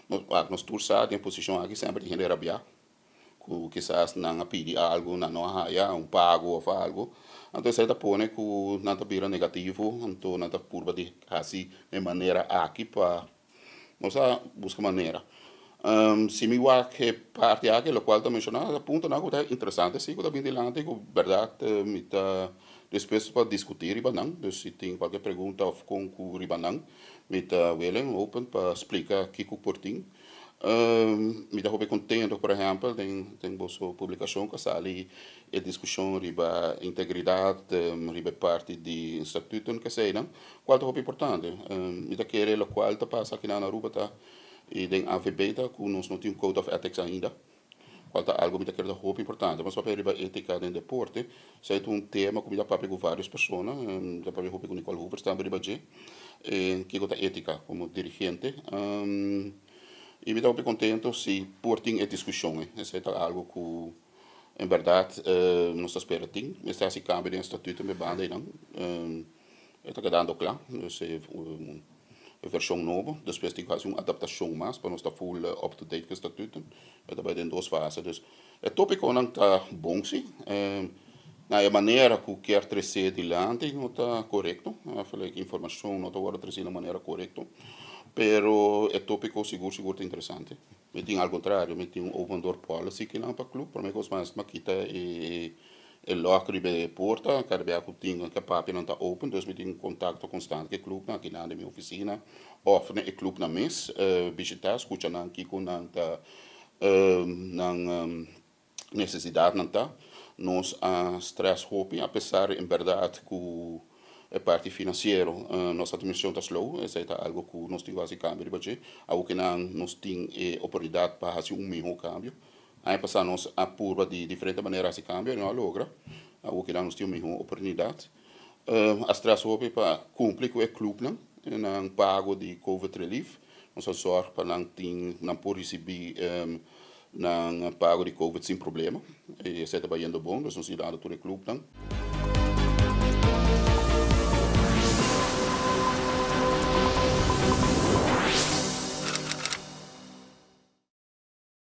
Nos tur sa den posishon aki semper tin hende rabiá ku kisas nan a pidi algu, nan no a haya un pago òf algu. Anto esei ta pone ku nan ta bira negativo, anto nan ta purba di hasi e manera aki pa nos a buska manera. Si mi wak e parti aki lokual ta menshoná ta puntonan ku ta interesante si ku ta bin dilanti ku bèrdat mi ta dispuesto pa diskutí riba nan. Dus si tin kualke pregunta òf kon ku riba nan mi ta willing, open pa splika kiko por tin. Mi ta hopi kontento por ehèmpel den den boso publikashon ku a sali e diskushon riba integridat, riba e parti di statuten keseinan, kual ta hopi importante. Mi ta kere lokual ta pasa akinan na Aruba ta i den AVB ta ku nos no tin un code of ethics ainda, kual ta algu mi ta kere ta hopi importante. Nos papia riba etika den deporte, esei ta un tema ku mi ta papia ku varios persona, mi ta papia hopi ku Nicole Hoevers tambe riba dje, kiko ta etika komo dirigente. I mi ta hopi kontento si por tin e diskushon ei. Esei ta algu ku en bèrdat nos ta spera tin. Mester hasi kambio den e statuto mi banda einan. E ta kedando kla, dus e vershon nobo. Despues tin ku hasi un adaptashon mas pa nos ta full up to date ku e statuten. E ta bai den dos fase. Dus e topikonan ta bon si. Na e manera ku kier tresé dilanti no ta korekto. Afelijk informashon no ta wòrdu tresé na manera korekto. Pero e topiko sigur sigur ta interesante. Mi tin al kontrario, mi tin un open door policy kinan pa club. Prome kos mas mi a kita e E lòk riba e porta, kada bia ku tin ke papianan ta open, dus mi tin kontakto konstant ku e klupnan aki nan den mi ofisina òf na e klupnan mes, bishitá, skucha nan kiko nan ta nan nesesidatnan ta. Nos a strès hopi apesar en bèrdat ku e parti finansiero nos atministrashon ta slow, esei ta algu ku nos tin ku hasi kambio riba dje. Awoke nan nos tin e oportunidat pa hasi un mihó kambio. Aña pasá nos a purba di diferente manera hasi kambio i no a logra. Awor kinan nos tin un mihó oportunidat. A strès hopi pa kumpli ku e klupnan nan pago di Covid relief. Nos a zòrg pa nan tin nan por risibí nan pago di Covid sin problema. I esei ta bayendo bon, dus nos a yudando tur e klupnan.